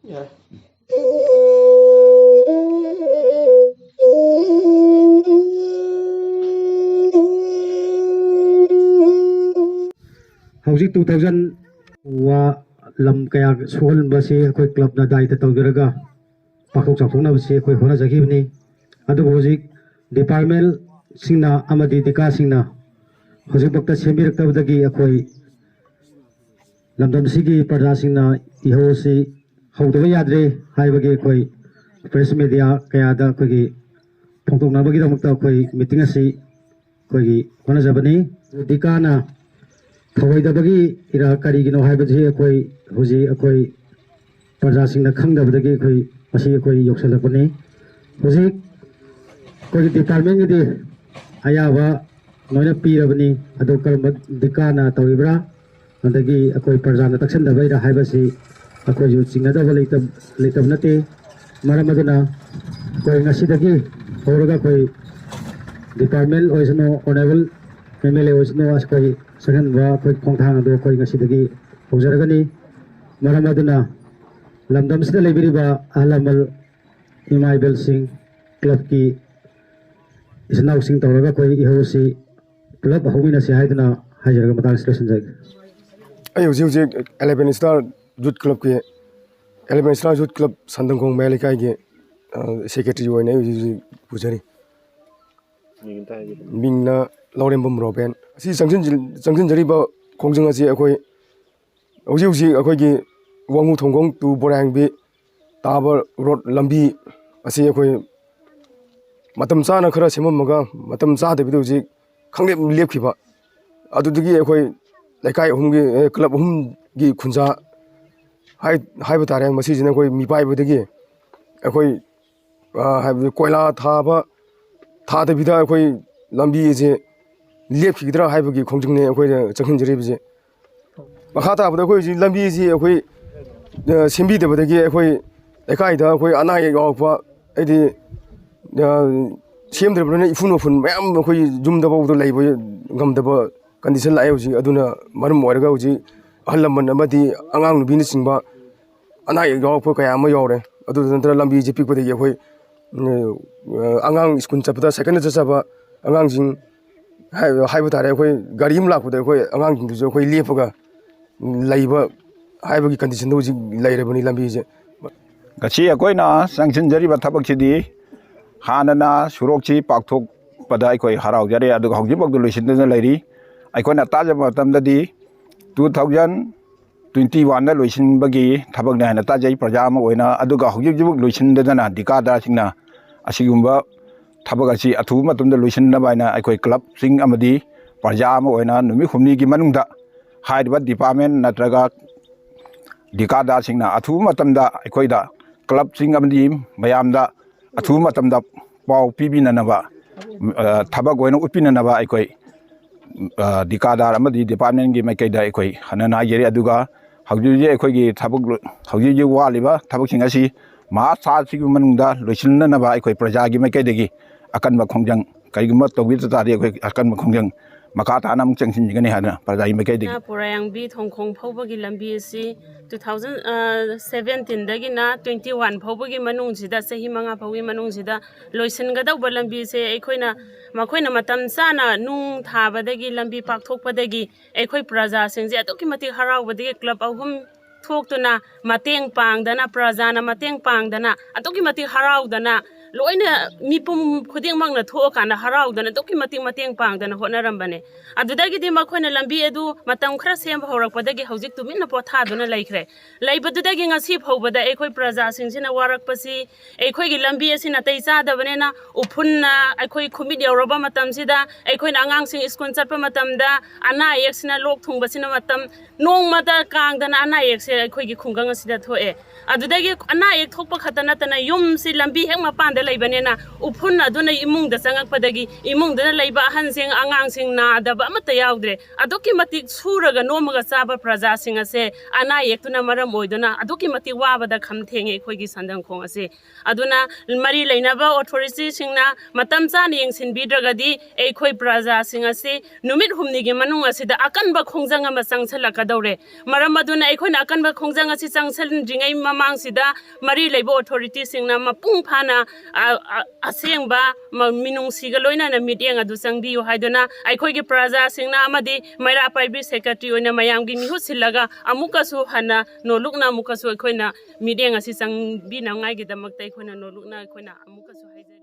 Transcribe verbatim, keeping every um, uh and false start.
ꯌꯥꯔꯦ꯫ ꯍꯧꯖꯤꯛ two thousand ꯋꯥ ꯂꯝ ꯀꯌꯥ ꯁꯣꯛꯍꯟꯕꯁꯤ ꯑꯩꯈꯣꯏ ꯀ꯭ꯂꯕꯅ ꯗꯥꯏꯇ ꯇꯧꯖꯔꯒ ꯄꯥꯛꯊꯣꯛ ꯆꯥꯎꯊꯣꯛꯅꯕꯁꯤ ꯑꯩꯈꯣꯏ ꯍꯣꯠꯅꯖꯈꯤꯕꯅꯤ꯫ ꯑꯗꯨꯕꯨ ꯍꯧꯖꯤꯛ ꯗꯤꯄꯥꯔꯠꯃꯦꯟꯁꯤꯡꯅ ꯑꯃꯗꯤ ꯗꯤꯀꯥꯁꯤꯡꯅ ꯍꯧꯖꯤꯛꯐꯥꯎꯗ ꯁꯦꯝꯕꯤꯔꯛꯇꯕꯗꯒꯤ ꯑꯩꯈꯣꯏ ꯂꯝꯗꯝꯁꯤꯒꯤ ꯄ꯭ꯔꯖꯥꯁꯤꯡꯅ ꯏꯍꯧ ꯑꯁꯤ ꯍꯧꯗꯕ ꯌꯥꯗ꯭ꯔꯦ ꯍꯥꯏꯕꯒꯤ ꯑꯩꯈꯣꯏ ꯄ꯭ꯔꯦꯁ ꯃꯦꯗꯤꯌꯥ ꯀꯌꯥꯗ ꯑꯩꯈꯣꯏꯒꯤ ꯐꯣꯡꯗꯣꯛꯅꯕꯒꯤꯗꯃꯛꯇ ꯑꯩꯈꯣꯏ ꯃꯤꯇꯤꯡ ꯑꯁꯤ ꯑꯩꯈꯣꯏꯒꯤ ꯍꯣꯠꯅꯖꯕꯅꯤ꯫ ꯗꯤꯀꯥꯅ ꯊꯧꯑꯣꯏꯗꯕꯒꯤ ꯏꯔꯥ ꯀꯔꯤꯒꯤꯅꯣ ꯍꯥꯏꯕꯁꯤ ꯑꯩꯈꯣꯏ ꯍꯧꯖꯤꯛ ꯑꯩꯈꯣꯏ ꯄ꯭ꯔꯖꯥꯁꯤꯡꯅ ꯈꯪꯗꯕꯗꯒꯤ ꯑꯩꯈꯣꯏ ꯃꯁꯤ ꯑꯩꯈꯣꯏ ꯌꯧꯁꯤꯜꯂꯛꯄꯅꯤ꯫ ꯍꯧꯖꯤꯛ ꯑꯩꯈꯣꯏꯒꯤ ꯗꯤꯄꯥꯔꯠꯃꯦꯟꯒꯤꯗꯤ ꯑꯌꯥꯕ ꯂꯣꯏꯅ ꯄꯤꯔꯕꯅꯤ꯫ ꯑꯗꯨ ꯀꯔꯝꯕ ꯗꯤꯀꯥꯅ ꯇꯧꯔꯤꯕ꯭ꯔꯥ, ꯑꯗꯒꯤ ꯑꯩꯈꯣꯏ ꯄ꯭ꯔꯖꯥꯅ ꯇꯛꯁꯟꯗꯕꯩꯔꯥ ꯍꯥꯏꯕꯁꯤ ꯑꯩꯈꯣꯏꯁꯨ ꯆꯤꯡꯅꯗꯕ ꯂꯩꯇꯕ ꯂꯩꯇꯕ ꯅꯠꯇꯦ꯫ ꯃꯔꯝ ꯑꯗꯨꯅ ꯑꯩꯈꯣꯏ ꯉꯁꯤꯗꯒꯤ ꯍꯧꯔꯒ ꯑꯩꯈꯣꯏ ꯗꯤꯄꯥꯔꯠꯃꯦꯟ ꯑꯣꯏꯁꯅꯨ, ꯑꯣꯅꯔꯦꯕꯜ ꯑꯦꯝ ꯑꯦꯜ ꯑꯦ ꯑꯣꯏꯁꯅꯨ, ꯑꯩꯈꯣꯏ ꯆꯪꯍꯟꯕ ꯑꯩꯈꯣꯏ ꯈꯣꯡꯊꯥꯡ ꯑꯗꯨ ꯑꯩꯈꯣꯏ ꯉꯁꯤꯗꯒꯤ ꯍꯧꯖꯔꯒꯅꯤ꯫ ꯃꯔꯝ ꯑꯗꯨꯅ ꯂꯝꯗꯝꯁꯤꯗ ꯂꯩꯕꯤꯔꯤꯕ ꯑꯍꯜ ꯂꯃꯟ, ꯏꯃꯥ ꯏꯕꯦꯜꯁꯤꯡ, ꯀ꯭ꯂꯕꯀꯤ ꯏꯆꯤꯟ ꯏꯅꯥꯎꯁꯤꯡ ꯇꯧꯔꯒ ꯑꯩꯈꯣꯏ ꯏꯍꯧ ꯑꯁꯤ ꯄꯨꯂꯞ ꯍꯧꯃꯤꯟꯅꯁꯤ ꯍꯥꯏꯗꯨꯅ ꯍꯥꯏꯖꯔꯒ ꯃꯇꯥꯡꯁꯤ ꯂꯣꯏꯁꯤꯟꯖꯒꯦ꯫ ꯑꯩ ꯍꯧꯖꯤꯛ ꯍꯧꯖꯤꯛ ꯑꯦꯂꯦꯚꯦꯟ ꯏꯁꯇꯥꯔ ꯌꯨꯠ ꯀ꯭ꯂꯕꯀꯤ, ꯑꯦꯂꯦꯚꯦꯟ ꯏꯁꯇꯥꯔ ꯌꯨꯠ ꯀ꯭ꯂꯕ ꯁꯟꯗꯪꯈꯣꯡ ꯃꯌꯥꯏ ꯂꯩꯀꯥꯏꯒꯤ, ꯑ, ꯁꯦꯀ꯭ꯔꯦꯇꯔꯤ ꯑꯣꯏꯅ ꯑꯩ ꯍꯧꯖꯤꯛ ꯍꯧꯖꯤꯛ ꯄꯨꯖꯔꯤ꯫ ꯃꯤꯡ ꯑꯝꯇ ꯍꯥꯏꯕꯤꯔꯝꯃꯨ꯫ ꯃꯤꯡꯅ ꯂꯧꯔꯦꯝꯕꯝ ꯔꯣꯕꯦꯟ꯫ ꯑꯁꯤ ꯆꯪꯁꯤꯟꯖꯤꯜ-, ꯆꯪꯁꯤꯟꯖꯔꯤꯕ ꯈꯣꯡꯖꯪ ꯑꯁꯤ ꯑꯩꯈꯣꯏ ꯍꯧꯖꯤꯛ ꯍꯧꯖꯤꯛ ꯑꯩꯈꯣꯏꯒꯤ ꯋꯥꯉꯨ ꯊꯣꯡꯈꯣꯡ to ꯕꯣꯔꯥꯏꯍꯦꯡꯕꯤ ꯇꯥꯕ ꯔꯣꯗ ꯂꯝꯕꯤ ꯑꯁꯤ ꯑꯩꯈꯣꯏ ꯃꯇꯝ ꯆꯥꯅ ꯈꯔ ꯁꯦꯝꯃꯝꯃꯒ ꯃꯇꯝ ꯆꯥꯗꯕꯤꯗ ꯍꯧꯖꯤꯛ ꯈꯪꯂꯦꯞ ꯂꯦꯞꯈꯤꯕ꯫ ꯑꯗꯨꯗꯒꯤ ꯑꯩꯈꯣꯏ ꯂꯩꯀꯥꯏ ꯑꯍꯨꯝꯒꯤ, ꯑꯦ, ꯀ꯭ꯂꯕ ꯑꯍꯨꯝꯒꯤ ꯈꯨꯟꯖꯥ ꯍꯥꯏ-, ꯍꯥꯏꯕ ꯇꯥꯔꯦ, ꯃꯁꯤꯁꯤꯅ ꯑꯩꯈꯣꯏ ꯃꯤꯄꯥꯏꯕꯗꯒꯤ ꯑꯩꯈꯣꯏ, ꯑ, ꯍꯥꯏꯕꯗꯤ ꯀꯣꯏꯂꯥ ꯊꯥꯕ, ꯊꯥꯗꯕꯤꯗ ꯑꯩꯈꯣꯏ ꯂꯝꯕꯤ ꯑꯁꯦ ꯂꯦꯞꯈꯤꯒꯗ꯭ꯔꯥ ꯍꯥꯏꯕꯒꯤ ꯈꯣꯡꯖꯪꯅꯦ ꯑꯩꯈꯣꯏꯅ ꯆꯪꯁꯤꯟꯖꯔꯤꯕꯁꯦ꯫ ꯃꯈꯥ ꯇꯥꯕꯗ ꯑꯩꯈꯣꯏ ꯍꯧꯖꯤꯛ ꯂꯝꯕꯤꯁꯤ ꯑꯩꯈꯣꯏ, ꯑ, ꯁꯦꯝꯕꯤꯗꯕꯗꯒꯤ ꯑꯩꯈꯣꯏ ꯂꯩꯀꯥꯏꯗ ꯑꯩꯈꯣꯏ ꯑꯅꯥ ꯑꯌꯦꯛ ꯌꯥꯎꯔꯛꯄ, ꯍꯥꯏꯗꯤ, ꯑ, ꯁꯦꯝꯗ꯭ꯔꯕꯅꯤꯅ ꯏꯐꯨꯟ ꯋꯥꯐꯨꯟ ꯃꯌꯥꯝ ꯑꯩꯈꯣꯏ ꯌꯨꯝꯗ ꯐꯥꯎꯕꯗ ꯂꯩꯕ ꯉꯝꯗꯕ ꯀꯟꯗꯤꯁꯟ ꯂꯥꯛꯑꯦ ꯍꯧꯖꯤꯛ꯫ ꯑꯗꯨꯅ ꯃꯔꯝ ꯑꯣꯏꯔꯒ ꯍꯧꯖꯤꯛ ꯑꯍꯜ ꯂꯃꯟ ꯑꯃꯗꯤ ꯑꯉꯥꯡ ꯅꯨꯄꯤꯅꯆꯤꯡꯕ ꯑꯅꯥ ꯑꯌꯦꯛ ꯌꯥꯎꯔꯛꯄ ꯀꯌꯥ ꯑꯃ ꯌꯥꯎꯔꯦ꯫ ꯑꯗꯨꯗ ꯅꯠꯇꯅ ꯂꯝꯕꯤꯁꯦ ꯄꯤꯛꯄꯗꯒꯤ ꯑꯩꯈꯣꯏ, ꯎꯝ, ꯑꯉꯥꯡ ꯁ꯭ꯀꯨꯜ ꯆꯠꯄꯗ ꯁꯥꯏꯀꯜꯗ ꯆꯠꯆꯕ ꯑꯉꯥꯡꯁꯤꯡ ꯍꯥꯏ-, ꯍꯥꯏꯕ ꯇꯥꯔꯦ, ꯑꯩꯈꯣꯏ ꯒꯥꯔꯤ ꯑꯃ ꯂꯥꯛꯄꯗ ꯑꯩꯈꯣꯏ ꯑꯉꯥꯡꯁꯤꯡꯗꯨꯁꯨ ꯑꯩꯈꯣꯏ ꯂꯦꯞꯄꯒ ꯂꯩꯕ ꯍꯥꯏꯕꯒꯤ ꯀꯟꯗꯤꯁꯟꯗ ꯍꯧꯖꯤꯛ ꯂꯩꯔꯕꯅꯤ ꯂꯝꯕꯤꯁꯦ꯫ ꯉꯁꯤ ꯑꯩꯈꯣꯏꯅ ꯆꯪꯁꯤꯟꯖꯔꯤꯕ ꯊꯕꯛꯁꯤꯗꯤ ꯍꯥꯟꯅꯅ ꯁꯣꯔꯣꯛꯁꯤ ꯄꯥꯛꯊꯣꯛꯄꯗ ꯑꯩꯈꯣꯏ ꯍꯔꯥꯎꯖꯔꯦ, ꯑꯗꯨꯒ ꯍꯧꯖꯤꯛꯐꯥꯎꯗ ꯂꯣꯏꯁꯤꯟꯗꯅ ꯂꯩꯔꯤ꯫ ꯑꯩꯈꯣꯏꯅ ꯇꯥꯖꯕ ꯃꯇꯝꯗꯗꯤ two thousand twenty one ꯗ ꯂꯣꯏꯁꯤꯟꯕꯒꯤ ꯊꯕꯛꯅꯤ ꯍꯥꯏꯅ ꯇꯥꯖꯩ ꯄ꯭ꯔꯖꯥ ꯑꯃ ꯑꯣꯏꯅ꯫ ꯑꯗꯨꯒ ꯍꯧꯖꯤꯛ ꯍꯧꯖꯤꯛ ꯂꯣꯏꯁꯤꯟꯗꯗꯅ ꯊꯤꯀꯥꯗꯥꯔꯁꯤꯡꯅ ꯑꯁꯤꯒꯨꯝꯕ ꯊꯕꯛ ꯑꯁꯤ ꯑꯊꯨꯕ ꯃꯇꯝꯗ ꯂꯣꯏꯁꯤꯟꯅꯕ ꯍꯥꯏꯅ ꯑꯩꯈꯣꯏ ꯀ꯭ꯂꯕꯁꯤꯡ ꯑꯃꯗꯤ ꯄ꯭ꯔꯖꯥ ꯑꯃ ꯑꯣꯏꯅ ꯅꯨꯃꯤꯠ ꯍꯨꯝꯅꯤꯒꯤ ꯃꯅꯨꯡꯗ ꯍꯥꯏꯔꯤꯕ ꯗꯤꯄꯥꯔꯠꯃꯦꯟ ꯅꯠꯇ꯭ꯔꯒ ꯊꯤꯀꯥꯗꯥꯔꯁꯤꯡꯅ ꯑꯊꯨꯕ ꯃꯇꯝꯗ ꯑꯩꯈꯣꯏꯗ ꯀ꯭ꯂꯕꯁꯤꯡ ꯑꯃꯗꯤ ꯃꯌꯥꯝꯗ ꯑꯊꯨꯕ ꯃꯇꯝꯗ ꯄꯥꯎ ꯄꯤꯕꯤꯅꯅꯕ, ꯑ, ꯊꯕꯛ ꯑꯣꯏꯅ ꯎꯠꯄꯤꯅꯅꯕ ꯑꯩꯈꯣꯏ, ꯑ, ꯊꯤꯀꯥꯗꯥꯔ ꯑꯃꯗꯤ ꯗꯤꯄꯥꯔꯠꯃꯦꯟꯒꯤ ꯃꯥꯏꯀꯩꯗ ꯑꯩꯈꯣꯏ ꯍꯟꯅ ꯍꯥꯏꯖꯔꯤ꯫ ꯑꯗꯨꯒ ꯍꯧꯖꯤꯛ ꯍꯧꯖꯤꯛ ꯑꯩꯈꯣꯏꯒꯤ ꯊꯕꯛ ꯂꯣ-, ꯍꯧꯖꯤꯛ ꯍꯧꯖꯤꯛ ꯋꯥꯠꯂꯤꯕ ꯊꯕꯛꯁꯤꯡ ꯑꯁꯤ ꯃꯥꯔꯆ ꯊꯥꯁꯤꯒꯤ ꯃꯅꯨꯡꯗ ꯂꯣꯏꯁꯤꯟꯅꯅꯕ ꯑꯩꯈꯣꯏ ꯄ꯭ꯔꯖꯥꯒꯤ ꯃꯥꯏꯀꯩꯗꯒꯤ ꯑꯀꯟꯕ ꯈꯣꯡꯖꯪ, ꯀꯔꯤꯒꯨꯝꯕ ꯇꯧꯕꯤꯗ ꯇꯥꯔꯗꯤ ꯑꯩꯈꯣꯏ ꯑꯀꯟꯕ ꯈꯣꯡꯖꯪ ꯃꯈꯥ ꯇꯥꯅ ꯑꯃꯨꯛ ꯆꯪꯁꯤꯟꯖꯒꯅꯤ ꯍꯥꯏꯗꯅ ꯄ꯭ꯔꯖꯥꯒꯤ ꯃꯥꯏꯀꯩꯗꯒꯤ꯫ ꯄꯨꯔꯥꯌꯥꯡꯕꯤ ꯊꯣꯡꯈꯣꯡ ꯐꯥꯎꯕꯒꯤ ꯂꯝꯕꯤ ꯑꯁꯤ two thousand, ꯑ, seventeen ꯗꯒꯤꯅ twenty one ꯐꯥꯎꯕꯒꯤ ꯃꯅꯨꯡꯁꯤꯗ, ꯆꯍꯤ ꯃꯉꯥ ꯐꯥꯎꯒꯤ ꯃꯅꯨꯡꯁꯤꯗ ꯂꯣꯏꯁꯤꯟꯒꯗꯧꯕ ꯂꯝꯕꯤꯁꯦ ꯑꯩꯈꯣꯏꯅ, ꯃꯈꯣꯏꯅ ꯃꯇꯝ ꯆꯥꯅ ꯅꯨꯡ ꯊꯥꯕꯗꯒꯤ, ꯂꯝꯕꯤ ꯄꯥꯛꯊꯣꯛꯄꯗꯒꯤ ꯑꯩꯈꯣꯏ ꯄ꯭ꯔꯖꯥꯁꯤꯡꯁꯦ ꯑꯗꯨꯛꯀꯤ ꯃꯇꯤꯛ ꯍꯔꯥꯎꯕꯗꯒꯤ ꯀ꯭ꯂꯕ ꯑꯍꯨꯝ ꯊꯣꯛꯇꯨꯅ ꯃꯇꯦꯡ ꯄꯥꯡꯗꯅ, ꯄ꯭ꯔꯖꯥꯅ ꯃꯇꯦꯡ ꯄꯥꯡꯗꯅ ꯑꯗꯨꯛꯀꯤ ꯃꯇꯤꯛ ꯍꯔꯥꯎꯗꯅ, ꯂꯣꯏꯅ ꯃꯤꯄꯨꯝ ꯈꯨꯗꯤꯡꯃꯛꯅ ꯊꯣꯛꯑꯀꯥꯟꯗ ꯍꯔꯥꯎꯗꯅ ꯑꯗꯨꯛꯀꯤ ꯃꯇꯤꯛ ꯃꯇꯦꯡ ꯄꯥꯡꯗꯅ ꯍꯣꯠꯅꯔꯝꯕꯅꯦ꯫ ꯑꯗꯨꯗꯒꯤꯗꯤ ꯃꯈꯣꯏꯅ ꯂꯝꯕꯤ ꯑꯗꯨ ꯃꯇꯝ ꯈꯔ ꯁꯦꯝꯕ ꯍꯧꯔꯛꯄꯗꯒꯤ ꯍꯧꯖꯤꯛ ꯇꯨꯃꯤꯟꯅ ꯄꯣꯊꯥꯗꯨꯅ ꯂꯩꯈ꯭ꯔꯦ꯫ ꯂꯩꯕꯗꯨꯗꯒꯤ ꯉꯁꯤ ꯐꯥꯎꯕꯗ ꯑꯩꯈꯣꯏ ꯄ꯭ꯔꯖꯥꯁꯤꯡꯁꯤꯅ ꯋꯥꯔꯛꯄꯁꯤ, ꯑꯩꯈꯣꯏꯒꯤ ꯂꯝꯕꯤ ꯑꯁꯤ ꯅꯥꯇꯩ ꯆꯥꯗꯕꯅꯤꯅ ꯎꯐꯨꯟꯅ ꯑꯩꯈꯣꯏ ꯈꯨꯃꯤꯠ ꯌꯧꯔꯕ ꯃꯇꯝꯁꯤꯗ, ꯑꯩꯈꯣꯏꯅ ꯑꯉꯥꯡꯁꯤꯡ ꯁ꯭ꯀꯨꯜ ꯆꯠꯄ ꯃꯇꯝꯗ ꯑꯅꯥ ꯑꯌꯦꯛꯁꯤꯅ ꯂꯣꯛ ꯊꯨꯡꯕꯁꯤꯅ ꯃꯇꯝ ꯅꯣꯡꯃꯗ ꯀꯥꯡꯗꯅ ꯑꯅꯥ ꯑꯌꯦꯛꯁꯦ ꯑꯩꯈꯣꯏꯒꯤ ꯈꯨꯡꯒꯪ ꯑꯁꯤꯗ ꯊꯣꯛꯑꯦ꯫ ꯑꯗꯨꯗꯒꯤ ꯑꯅꯥ ꯑꯌꯦꯛ ꯊꯣꯛꯄ ꯈꯛꯇ ꯅꯠꯇꯅ ꯌꯨꯝꯁꯤ ꯂꯝꯕꯤ ꯍꯦꯛ ꯃꯄꯥꯟꯗ ꯂꯩꯕꯅꯤꯅ ꯎꯐꯨꯟ ꯑꯗꯨꯅ ꯏꯃꯨꯡꯗ ꯆꯪꯉꯛꯄꯗꯒꯤ ꯏꯃꯨꯡꯗꯨꯗ ꯂꯩꯕ ꯑꯍꯟꯁꯤꯡ, ꯑꯉꯥꯡꯁꯤꯡ ꯅꯥꯗꯕ ꯑꯃꯠꯇ ꯌꯥꯎꯗ꯭ꯔꯦ꯫ ꯑꯗꯨꯛꯀꯤ ꯃꯇꯤꯛ ꯁꯨꯔꯒ ꯅꯣꯝꯃꯒ ꯆꯥꯕ ꯄ꯭ꯔꯖꯥꯁꯤꯡ ꯑꯁꯦ ꯑꯅꯥ ꯑꯌꯦꯛꯇꯨꯅ ꯃꯔꯝ ꯑꯣꯏꯗꯨꯅ ꯑꯗꯨꯛꯀꯤ ꯃꯇꯤꯛ ꯋꯥꯕꯗ ꯈꯝ ꯊꯦꯡꯉꯦ ꯑꯩꯈꯣꯏꯒꯤ ꯁꯟꯗꯪꯈꯣꯡ ꯑꯁꯤ꯫ ꯑꯗꯨꯅ ꯃꯔꯤ ꯂꯩꯅꯕ ꯑꯣꯊꯣꯔꯤꯇꯤꯁꯤꯡꯅ ꯃꯇꯝ ꯆꯥꯅ ꯌꯦꯡꯁꯤꯟꯕꯤꯗ꯭ꯔꯒꯗꯤ ꯑꯩꯈꯣꯏ ꯄ꯭ꯔꯖꯥꯁꯤꯡ ꯑꯁꯤ ꯅꯨꯃꯤꯠ ꯍꯨꯝꯅꯤꯒꯤ ꯃꯅꯨꯡ ꯑꯁꯤꯗ ꯑꯀꯟꯕ ꯈꯣꯡꯖꯪ ꯑꯃ ꯆꯪꯁꯤꯜꯂꯛꯀꯗꯧꯔꯦ꯫ ꯃꯔꯝ ꯑꯗꯨꯅ ꯑꯩꯈꯣꯏꯅ ꯑꯀꯟ ꯈꯣꯡꯖꯪ ꯑꯁꯤ ꯆꯪꯁꯤꯟꯗ꯭ꯔꯤꯉꯩ ꯃꯃꯥꯡꯁꯤꯗ ꯃꯔꯤ ꯂꯩꯕ ꯑꯣꯊꯣꯔꯤꯇꯤꯁꯤꯡꯅ ꯃꯄꯨꯡ ꯐꯥꯅ, ꯑ, ꯑ, ꯑꯁꯦꯡꯕ ꯃ-, ꯃꯤꯅꯨꯡꯁꯤꯒ ꯂꯣꯏꯅꯅ ꯃꯤꯠꯌꯦꯡ ꯑꯗꯨ ꯆꯪꯕꯤꯌꯨ ꯍꯥꯏꯗꯨꯅ ꯑꯩꯈꯣꯏꯒꯤ ꯄ꯭ꯔꯖꯥꯁꯤꯡꯅ ꯑꯃꯗꯤ ꯃꯩꯔꯥ ꯄꯥꯏꯕꯤ ꯁꯦꯀ꯭ꯔꯦꯇꯔꯤ ꯑꯣꯏꯅ ꯃꯌꯥꯝꯒꯤ ꯃꯤꯍꯨꯠ ꯁꯤꯜꯂꯒ ꯑꯃꯨꯛꯀꯁꯨ ꯍꯟꯅ ꯅꯣꯂꯨꯛꯅ ꯑꯃꯨꯛꯀꯁꯨ ꯑꯩꯈꯣꯏꯅ ꯃꯤꯠꯌꯦꯡ ꯑꯁꯤ ꯆꯪꯕꯤꯅꯉꯥꯏꯒꯤꯗꯃꯛꯇ ꯑꯩꯈꯣꯏꯅ ꯅꯣꯂꯨꯛꯅ ꯑꯩꯈꯣꯏꯅ ꯑꯃꯨꯛꯀꯁꯨ ꯍꯥꯏꯖꯔꯤ꯫